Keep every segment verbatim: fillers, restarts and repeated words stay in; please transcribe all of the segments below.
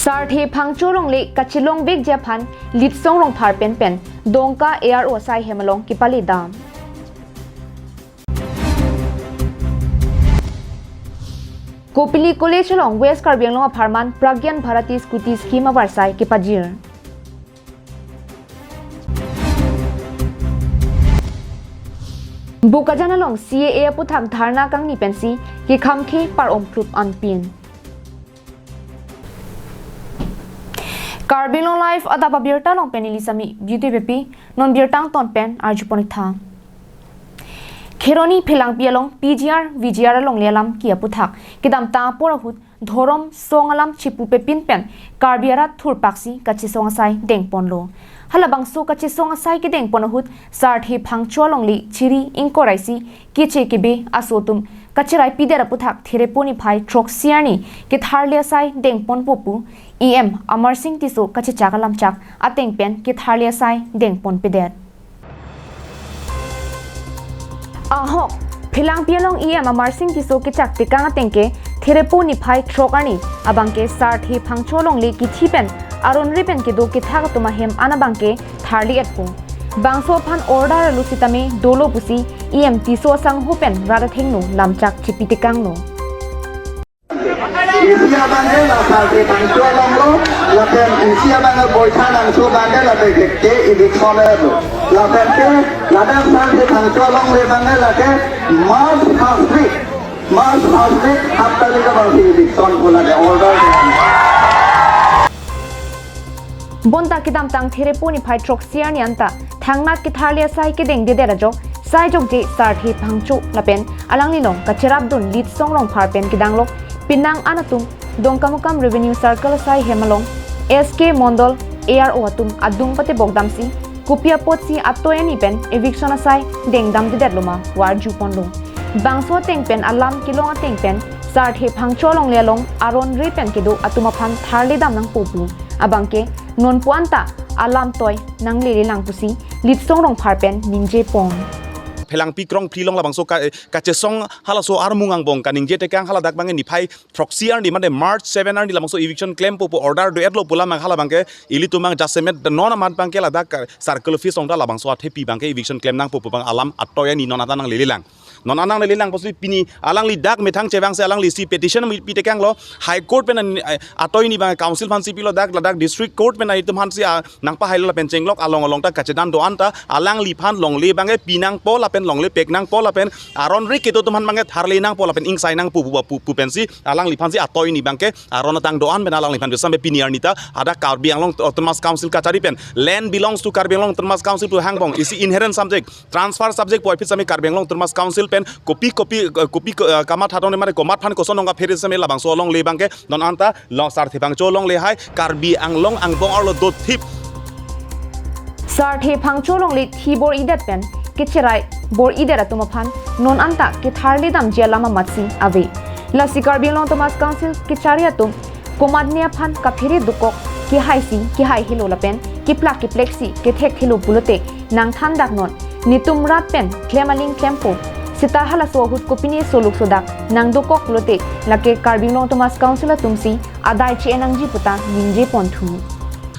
Sarthe Phangcho Longle kachelongvekji aphan Litsong Rongphar pen pen Dongka A R O asai hem along kepale dam. Kopili College along West Karbi Anglong apharman Pragyan Bharati Scooty Scheme avarsai kepajir. Bokajan along C A A aputhak dharna kangni pensi kekhamkhe par-om thlup anpin. Karbi Anglong Live adap abirta along pen neli Sami Beauty Bepi, non birta angton pen arjupon-ik tha. Kheroni Phelangpi along P G R V G R alongle alam ke aputhak kedamtang apor ahut dhorom song alam chepupepin pen Karbi arat thurpaksi kachesong asai dengponlo. Halabangso kachesong asai kedengpon ahut Sarthe Phangcho Longle chiri ingkoi ra isi keche kebe aso atum kacheraipidet aputhak Therepo niphai throksi arni ketharli asai dengponpo pu E M Amarsing Tisso kachechak alamchak ateng pen ketharli asai dengponpedet. Ahok, Phelangpi along E M Amarsing Tisso kechak tekang ateng ke Therepo niphai throk arni abangke Sarthe Phangcho Longle kithi pen aron ri pen kedo kethak atum ahem an abangke tharli-etpo. Bangso aphan order alo sitame dolo pusi E M Tisso asangho pen rat athengno lamchak chepi tekanglo. Isi abangke la Sarthe Phangcho Longle, lapen isi abangke Boithalangso abangke lapen ke, ke eviction lo. Lapen ke ladak Sarthe Phangcho Longle abangke lake March first week, March first week, half tarik abangsi eviction pu lake order. Bonta kedamtang Therepo niphai throksi arni anta thangnat ketharli asai kedengdedet ajok, sai jokje Sarthe Phangcho lapen alanglilong kacherapdun Litsong Rongphar pen kedanglok penang an atum Dongkamukam Revenue Circle asai hem along S K Mondol A R O atum adung patebok damsi kopi apotsi atoi ani pen eviction asai dengdamdedetlo ma pu arjuponlo. Bangso ateng pen alam kelong ateng pen Sarthe Phangcho Longle along aron ri pen kedo atum aphan tharli dam nangpo pu abangke nonpu anta alam toi nanglelelang pusi Litsong Rongphar pen ningjepon. Phelangpi Krongphli along labangso ka, kachesong halaso armung angbong kaningje tekang, haladak abangke niphai throksi arni mane March seven arni labangso eviction klempo pu order do-etlo pu alam abang halabangke ilitum abang jasemet non amat abangke ladak ka circle office along ta labangso athepi abangke eviction klem nangpo pu abang alam atoi ani non anta nanglelelang. Non an nanglelelang pusi pini alangli dak methang chevangsi alangli isi petition pi tekanglo, High Court pen an, eh, atoi ani abang council aphansi pilo, dak ladak District Court pen an itum aphansi, ah, nangpahailo lapen chenglok along along ta kachedam do-an ta alangliphan longle abangke pi nangpo lapen longle pek nangpo lapen aron ri kedo atum aphan abangke tharli nangpo lapen ingsai nangpo pu, pu, pu pensi alangliphansi atoi ani abangke aron atang do-an pen alangliphan besam pen pini arni ta hadak Karbi Anglong Autonomous Council kachari pen land belongs to Karbi Anglong Autonomous Council pu hangbong isi inherent subject, transfer subject puvoiphit sami Karbi Anglong Autonomous Council pen kopi kopi, eh, kopi, eh, kamatha tong mane komat aphan kosonong kaphere sami labangso alongle abangke non anta long Sarthe Phangcho Longle hai Karbi Anglong angbong arlo dothip. Sarthe Phangcho Longle thi bor-idet pen kecherai bor-idet atum aphan non anta ketharli damji alam amatsi ave. Lasi Karbi Anglong Autonomous Council kechari atum komatne aphan kaphere dokok kehaisi kehaihelo lapen keplak kepleksi kethekthelo pulote nangthan dak non. Netum rat pen klem aling klempo. Seta halaso ahut kopine soluk sodak nangdokok pulote lake Karbi Anglong Autonomous Council atumsi adai che-en nangji puta ningjeponthu.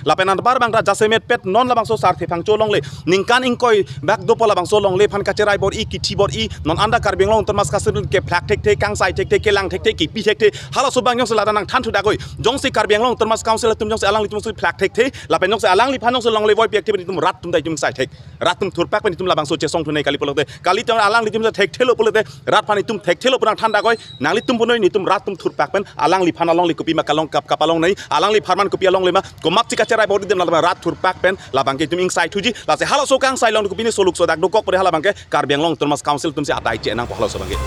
Lapen anpar abang ta jasemet pet non labangso Sarthe Phangcho Longle ningkan ingkoi bak dopo labangso longle aphan kacherai bor-i kithi bor-i non anta Karbi Anglong Autonomous Council kephlak thekthe, kangsai thekthe, kelang thekthe, kepi thekthe, halaso abang jongsi ladak nangthan thu dakoi. Jongsi Karbi Anglong Autonomous Council atum jongsi alanglitum jongsi phlak thekthe lapen jongsi alangliphan jongsi longle voipi thekthe pen itum rat atum ta itum sai thek. Rat atum thurpak pen itum labangso chesong thunei kali pulote. Kali tong alanglitum jongsi thekthelo pulote rat aphan itum thekthelo pu nangthan dakoi. Nanglitum punoi netum rat atum thurpak pen alangliphan alongle kopi ma kalong kap kap alongnei, alangliphan man kopi alongle ma komatsi kacherai bor-i dem lapen rat thurpak pen labangke itum ingsai thuji. Lasi halaso kangsai along kopine soluk sodak dokok pore halabangke Karbi Anglong Autonomous Council atumsi adai che-en nangpo halaso abangke.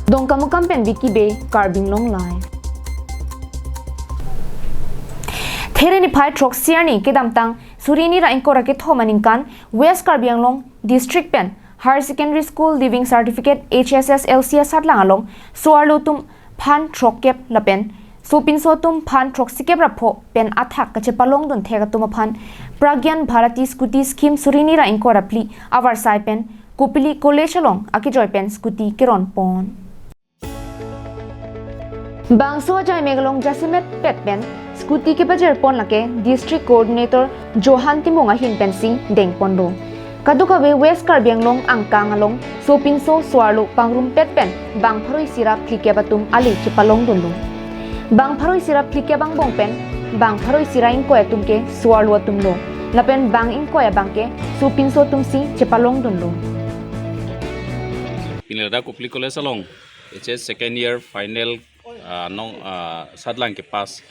Dongkamukam pen Vicky Bey, Karbi Anglong Live. There niphai throksi arni kedamtang suri hini ra ingkoi ra kethom aningkan West Karbi Anglong District pen Higher Secondary School Leaving Certificate H S S L C asatlang along so-arlo atum aphan throkkep lapen sopinso atum aphan throksikep ra pho pen athak kachepalongdun thek atum aphan Pragyan Bharati Scooty Scheme suri hini ra ingkoi ra phli avarsai pen Kopili College along akejoi pen scooty keronpon. Bangso ajai mek along jasemet pet pen scooty kepajirpon lake District Coordinator Johan Timung ahin pensi dengponlo. Kadokave West Karbi Anglong angkang along sopinso so-arlo pangrumpet pen bang pharo isi ra phlikep atum ale chepalongdunlo. Bang pharo isi ra phlikep angbong pen bang pharo isi ra ingkoi atum ke so-arlo atumlo. Lapen bang ingkoi abang ke sopinso atumsi chepalongdunlo. Pini ladak Kopili College along H S second year final, ah, nong, ah, satlang kepass,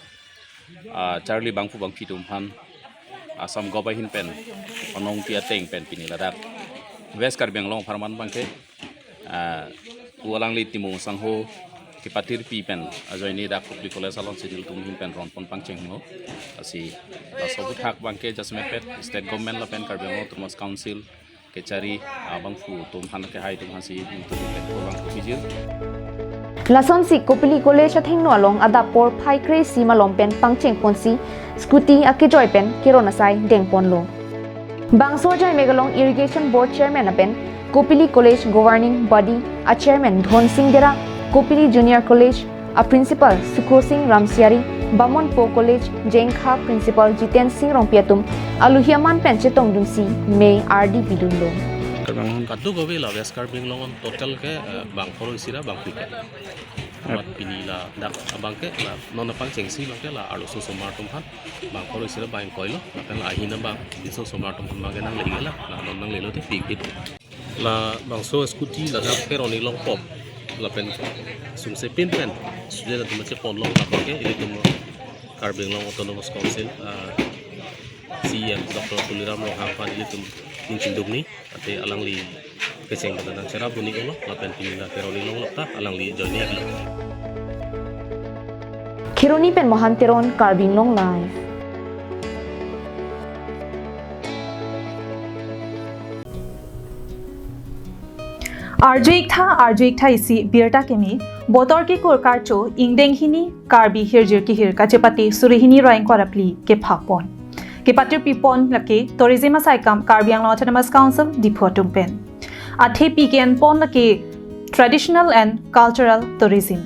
ah, charli bangphu bangphi atum aphan Assam Govt ahin pen onong ti ateng pen pini ladak West Karbi Anglong apharman abangke, ah, pu alangli Timung sangho kepatirpi pen ajoine dak Kopili College along si nelitum ahin pen ronpon pangchenglo. Lasi laso aputhak abangke jasemet pet State Government lapen Karbi Anglong Autonomous Council kechari abangphu atum aphan, kehai atum aphansi nelitum pen kurang kupijir. Lasonsi Kopili College athengno along adap porphai kre-isi malom pen pangchengponsi scooty akejoi pen keron asai dengponlo. Bangso ajai mek along Irrigation Board Chairman lapen Kopili College Governing Body a Chairman Dhonsing Dera, Kopili Junior College a Principal Sukhosing Ramsiari, Bamonpo College Jengkha Principal Jiten Sing Rongpi atum aluhi aman pen chetongdunsi mei ardi pidunlo. Kadokave la West Karbi Anglong total ke, eh, bang pharo isi ra bang phlikep. Amat pini ladak abangke la non apangchengsi abangke la arloso osomar atum aphan bang pharo isi ra bang ingkoilo, lapen la ahin abang binso osomar atum aphan abangke nanglelo, la non nanglelo te pik pik. Labangso scooty ladak Kheroni Longpop lapen sungse pin pen student atum cheponlong abangke ilitum Karbi Anglong Autonomous Council, ah, C E M Doctor Tuliram Ronghang aphan ilitum ning chingdukni, ate alangli kecheng kata nangcherap dun-iklo, lapen pini la Kheroni Longlok ta alangli join-iklo. Kheroni pen Mohan Teron, Karbi Anglong Live. Arju-ik tha, arju-ik tha isi birta keme, Botor Kekur Karcho ingdeng hini Karbi Hirjir Kehir kachepate suri hini ra ingkoi ra phli kephakpon. Kepatirpipon lake Tourism asaikam Karbi Anglong Autonomous Council Diphu atum pen. Athepi ke-enpon lake Traditional and Cultural Tourism.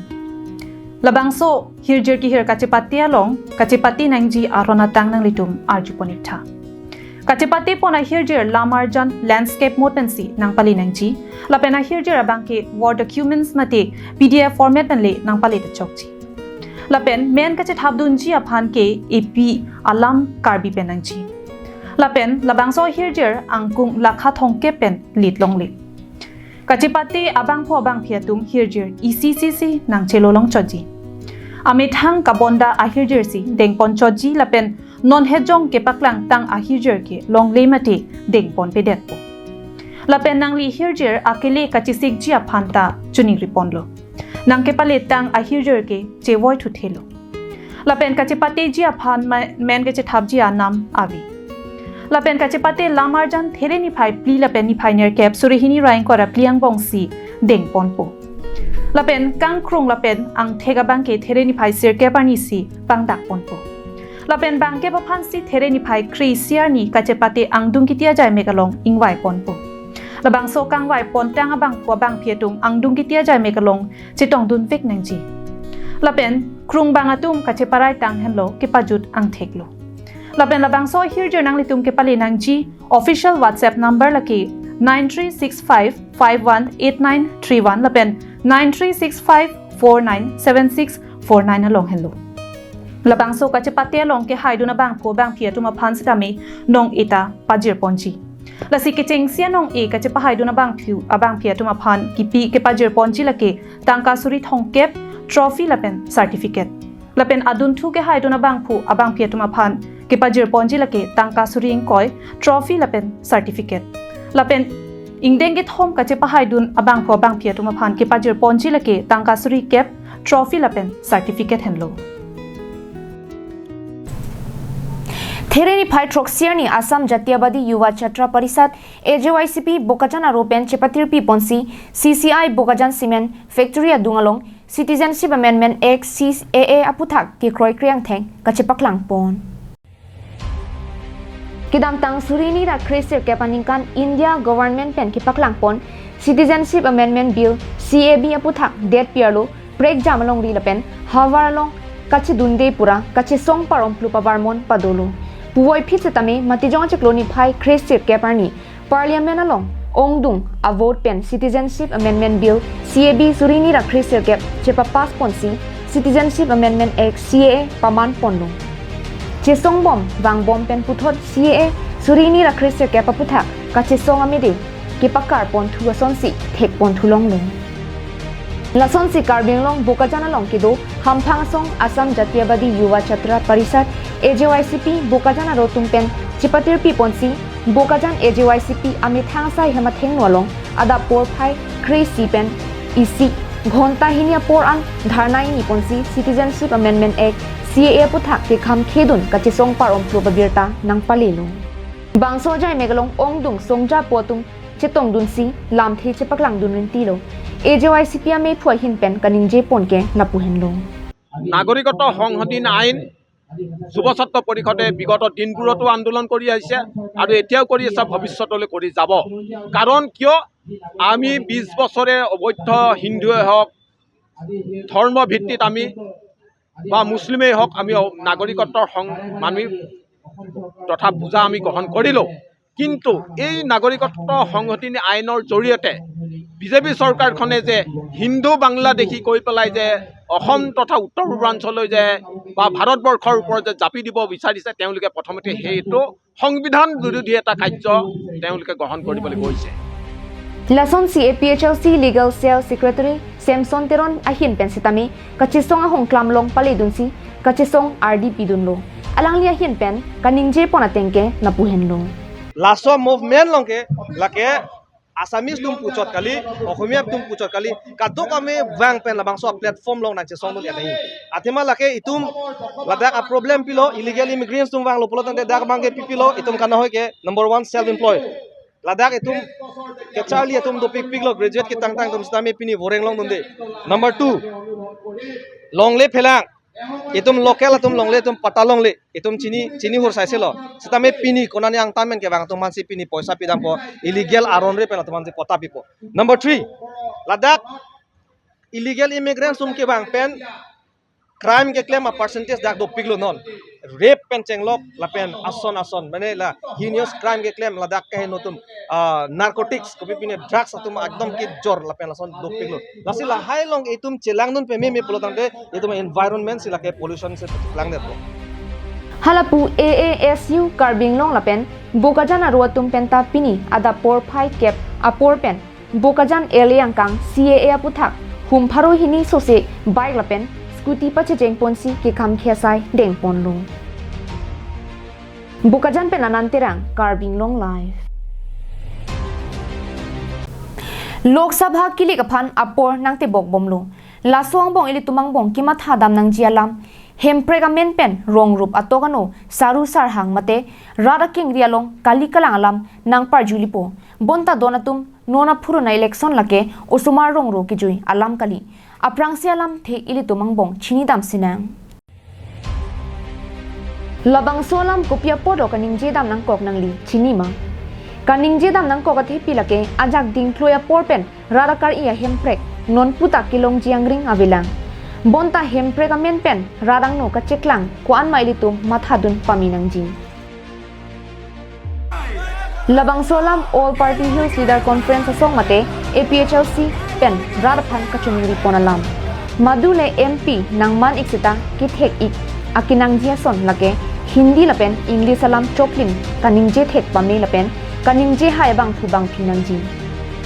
Labangso Hirjir Kehir kachepate along, kachepate nangji aron atang nanglitum arjupon-ik tha. Kachepatepon ahirjir lamarjan landscape mode pensi nangpale nangji, lapen ahirjir abangke Word documents mate P D F format pen le nangpale ta chokji. Lapen men kachethapdunji aphan ke epi alam Karbi pen nangji. Lapen labangso ahirjir angkung lakha thomkep pen lit longle. Kachepate abangphu abangphi atum hirjir isi isi si nangchelo longchotji. Amethang kabonda ahirjir si dengponchotji lapen non hejong kepaklangtang ahirjir ke longle mate dengponpedetpo. Lapen nangli hirjir akele kachesikji aphan ta choningriponlo. Nangkepaletang ahirjir ke chevoithuthelo. Lapen kachepateji aphan ma-, men kachethapji anam ave. Lapen kachepate lamarjan There niphai phli lapen niphai nerkep suri hini ra ingkoi ra phli angbongsi dengponpo. Lapen kangkrung lapen angthek abangke There niphai sirkep arnisi pangdakponpo. Lapen bangkep aphansi There niphai kre-isi arni kachepate angdung kiti ajai mek along ingvaiponpo. Labangso kangvaipontang abangphu abangphi atum angdung kiti ajai mek along chetongdunvek nangji. Lapen krungbang atum kacheparai tang henlo kepajut angtheklo. Lapen labangso ahirjir nanglitum kepale nangji official WhatsApp number lake nine three six five five one eight nine three one lapen nine three six five four nine seven six four nine along henlo. Labangso kachepate along kehaidun abangphu abangphi atum aphan sitame nong-e ta pajirponji. Lasi kechengsi anong-e kachepahaidun abangphu abangphi atum aphan kipi kepajirponji lake tangka suri thomkep, trophy lapen certificate. Lapen adunthu kehaidun abangphu abangphi atum aphan kepajirponji lake tangka suri ingkoi, trophy lapen certificate. Lapen ingdeng kethom kachepahaidun abangphu abangphi atum aphan kepajirponji lake tangka suri kep, trophy lapen certificate henlo. There niphai throksi arni Assam Jatiyabadi Yuva Chhatra Parishad, A J Y C P, Bokajan aro pen chepatirpiponsi C C I Bokajan Cement Factory adung along Citizenship Amendment Act, C A A aphuthak kekroikre angthek kachepaklangpon. Kedamtang suri hini ra kre-sirkep aningkan India Government pen kepaklangpon Citizenship Amendment Bill, C A B aphuthak det pi arlo prekjam alongri lapen havar along kachedunde pura kachesong par-omplu pavarmon padolo. Puvoiphit setame Matijong achiklo niphai kre sirkep arni Parliament along ongdung avote pen Citizenship Amendment Bill C A B suri hini ra kre sirkep chepapass ponsi Citizenship Amendment Act C A A paman ponlo. Chesongbom vangbom pen puthot C A A suri hini ra kre sirkep aputhak kachesong amede kepakar ponthu asonsi thek ponthu longlo. Lasonsi Karbi Anglong Bokajan along kedo hamphang asong Assam Jatiyabadi Yuva Chhatra Parishad, A J Y C P, Bokajan aro atum pen chepatirpi ponsi Bokajan A J Y C P amethang asai hem athengno along adap porphai kre isi pen isi ghonta hini apor an dharna ingni ponsi Citizenship Amendment Act C A A aputhak kekham khedun kachesong par-omplu abirta nangpalelo. Bangso ajai mek along ongdung songjapo atum chetongdunsi lamthe chepaklangdun rintilo. A J Y C P amephu ahin pen kaningjepon ke lapu henlo. নাগৰিকত্ব সংশোধনী আইন যুৱ ছাত্ৰ পৰিষদে বিগত দিনবোৰতো আন্দোলন কৰি আহিছে আৰু এতিয়াও কৰি আছে, ভৱিষ্যতলৈ কৰি যাব। কাৰণ কিয়, আমি বিশ বছৰে অবৈধ হিন্দুৱে হওক, ধৰ্ম ভিত্তিত আমি বা মুছলিমেই হওক, আমি নাগৰিকত্বৰ সং আমি তথা বুজা আমি গ্ৰহণ কৰিলোঁ। কিন্তু এই নাগৰিকত্ব সংশোধনী আইনৰ জৰিয়তে বিজেপি চৰকাৰখনে যে হিন্দু বাংলাদেশী কৈ পেলাই যে অসম তথা উত্তৰ পূৰ্বাঞ্চললৈ যে বা ভাৰতবৰ্ষৰ ওপৰত যে জাপি দিব বিচাৰিছে, তেওঁলোকে প্ৰথমতে সেইটো সংবিধান বিৰোধী এটা কাৰ্য তেওঁলোকে গ্ৰহণ কৰিবলৈ গৈছে। Lasonsi A P H L C Legal Cell Secretary Samson Teron ahin pen setame kachesong ahongklam along paledunsi kachesong ardi pidunlo. Alangli ahin pen kaningjepon ateng ke lapu henlo. Laso movement along ke lake Assamese atum puchot kali, Oxomiya atum puchot kali, kadokave vang pen labangso platform along nangchesongdun ya nahi. Athema lake itum ladak a problem pilo, illegal immigrants atum vanglo pulo tangte dak abang ke pi pilo, itum kanahoi ke number one self employed. Ladak itum kacharli atum dopikpiklo, graduate ketangtang atum setame pini boreng longdunde. Number two, longle phelang. Itum local atum longle, itum patta longle, itum chini chini hur saiselo. Setame pini konani angtan pen kevang atum aphansi pini poisa pidampo, illegal aron re pen atum aphansi patta pipo. Number three, ladak illegal immigrants atum kevang pen crime keklem a percentage dak dopiklo non. Rape pen chenglok lapen ason ason, mane la heinous crime keklem ladak kaheno atum, ah, narcotics, kopi pine drugs atum ekdom kejor lapen lason dopiklo. Lasi lahai along itum chelangdun pememe pulo tangte itum environment si lake pollution si langdetlo. Halapu A A S U Karbi Anglong lapen Bokajan aro atum penta pini adap porphai kep apor pen Bokajan L A angkang C A A aputhak hum pharo hini sose bike lapen scooty pachejeng ponsi kekham khesai dengponlo. Bokajan pen Anand Terang, Karbi Anglong Live. Lok Sabha kilik aphan apor nangtebok bomlo. Laso angbong ilitum angbong kematha dam nangji alam, hemprek amen pen rong rup atok ano saru sarhang mate rat akengri along kali kalang alam nangparjulipo. Bonta don atum non aphuruna election lake osomar rongro kejui alam kali. Aphrangsi alamthe ilitum angbong chinidam sinang. Labangso alam kopi apot kaningje dam nangkok nangli chinima? Kaningje dam nangkok athepi lake ajak dingkloi apor pen rat akar-i ahemprek non puta kelongji angring avelang. Bonta hemprek amen pen rat angno kacheklang ko-an ma ilitum mathadun pame nangji. Labangso alam All Party Hills Leader Conference asong mate A P H L C pen rat aphan kachongri pon alam. Madule M P nangman ik seta kethek ik akenangji ason lake Hindi lapen English alam choklim kaningje thek pame lapen kaningje hai abangphu bangphi nangji.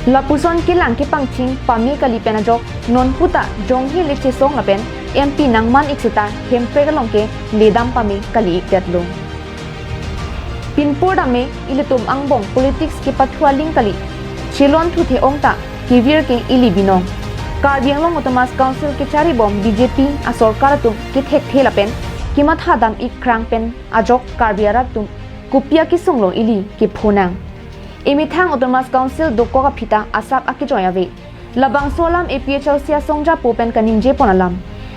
Lapuson kelang kepangching pame kali pen ajok non puta jonghe le chesong lapen M P nangman ik seta hemprek along ke ledam pame kali ik detlo. Pinpur dam me ilitum angbong politics kepathu aling kali. Chilon thuthe ongta kevir ke ili binong. Karbi Anglong Autonomous Council kechari bom B J P asorkar atum kethekthe lapen kematha dam ik krang pen ajok Karbi arat atum kopi akesung lo ili kephonang. Emethang Autonomous Council dokok aphi ta asap akejoi ave. Labangso alam A P H L C asongjapo pen kaningje pon alam.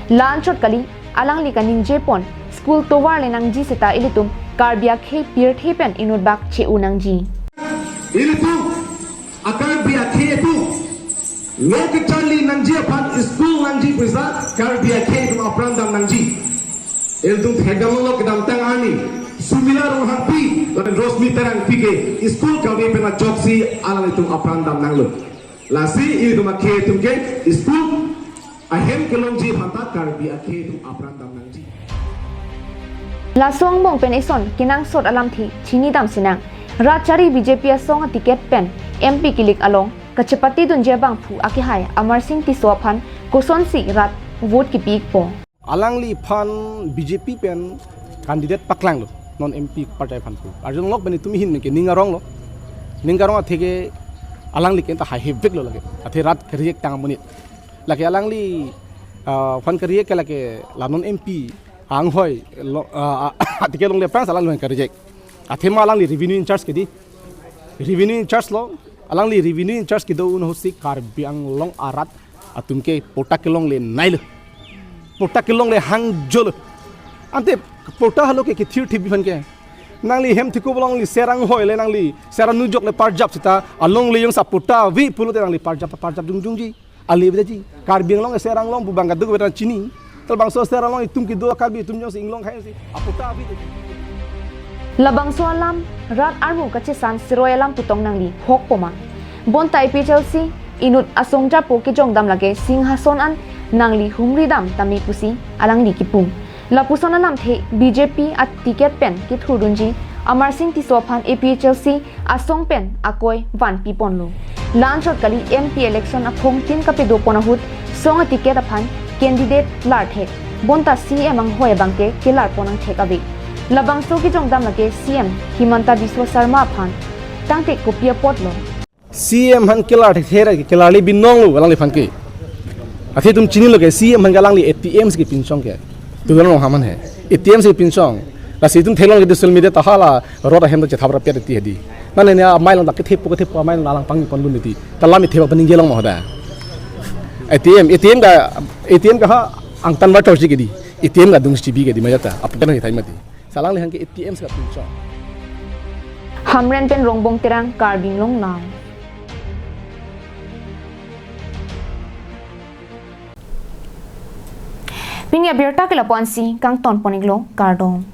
La-anchot kali, alangli kaningje pon, school tovar le nangji seta ilitum Karbi akhei pirthe pen inutbak che-u nangji. Ilitum a-Karbi akhei atum Lo kecharli nangji aphan school nangji pusi Karbi akhei atum apran dam nangji. Ilitum thekdam lo kedamtang arni Sumila Ronghangpi lapen Rosmi Terangpi ke school kave pen ajoksi alanglitum apran dam nanglo. Lasi ilitum akhei atum ke school ahem kelongji aphan ta Karbi akhei atum apran dam nangji. Laso angbong pen eson kenangsot alamthe chinidam sinang. Rat chari B J P asong aticket pen M P kilik along kachepatedunji abangphu akehai Amarsing Tisso aphan kosonsi rat vote kipi-ikpo? Alangliphan B J P pen candidate paklanglo non M P party aphan pu. Arjulong pen itum ahin ke ning aronglo. Ning arong athe ke alangli ke anta haiheveklo lake. Athe rat kereject tang amonit. Lake alangli, ah, phan kereject ke lake la non M P anghoi lo, ah, ah, aticket longle aphrang alangli kereject. Athema alangli revenue in charge kedi. Revenue in charge lo, alangli revenue in charge kedo un ahutsi Karbi Anglong arat atum ke patta kelongle nailo. Patta kelongle hangjolo. Ante patta halo ke kethir thip aphan ke. Nangli hem thikup alongli ser anghoi le nangli ser anujok le parjap sita alongle jongsi patta ave pulote nangli parjap, parjap jongjongji. Ale bedaji. Karbi Anglong ser anglong pu bang kaduk beda chini. Tel bangso ser anglong itum kedo Karbi atum jongsi inglong khai si apatta ave. Labangso alam rat armu kachesan siroi alam pu tong nangli hokpo ma? Bonta A P H L C inut asong japo kejongdam lake Singhason an nangli humridam tame pusi alangli kipu. Lapuson alamthe B J P aticket pen kethurdunji Amarsing Tisso aphan A P H L C asong pen akoi vanpiponlo. La-anchot kali M P election aphongtin kapedopon ahut song aticket aphan candidate larthek. Bonta C M anghoi abangke kelarpon angthek ave. Labangso kejongdam lake C M Himanta Biswa Sarma aphan. Tangte kopi apotlo? C M aphan kelar thekthe ra kelarle binonglo alangliphan ke. Athe itum chinilo ke C M aphan ke alangli A T M si kepinchong ke. Tulang Ronghang aphan he. A T M si kepinchong. Lasi itum theklong ke social media ta hala road ahem ta chethap ra pet ti hedi. Nane ne amei along ta kethepo kethepo amei along alang pangponlun ti. Ta lam ithep aphan ningje long ma hoda. A T M, A T M ka, A T M ka ha angtan ba torji kedi. A T M ka dung chibi kedi ma jata. Apu kan hithai mati. Si alangliphan ke A T M si kepinchong. Hamren pen Rongbong Terang, Karbi Anglong Now. Pini abirta ke lapu-ansi kangtonpon-iklo, kardom.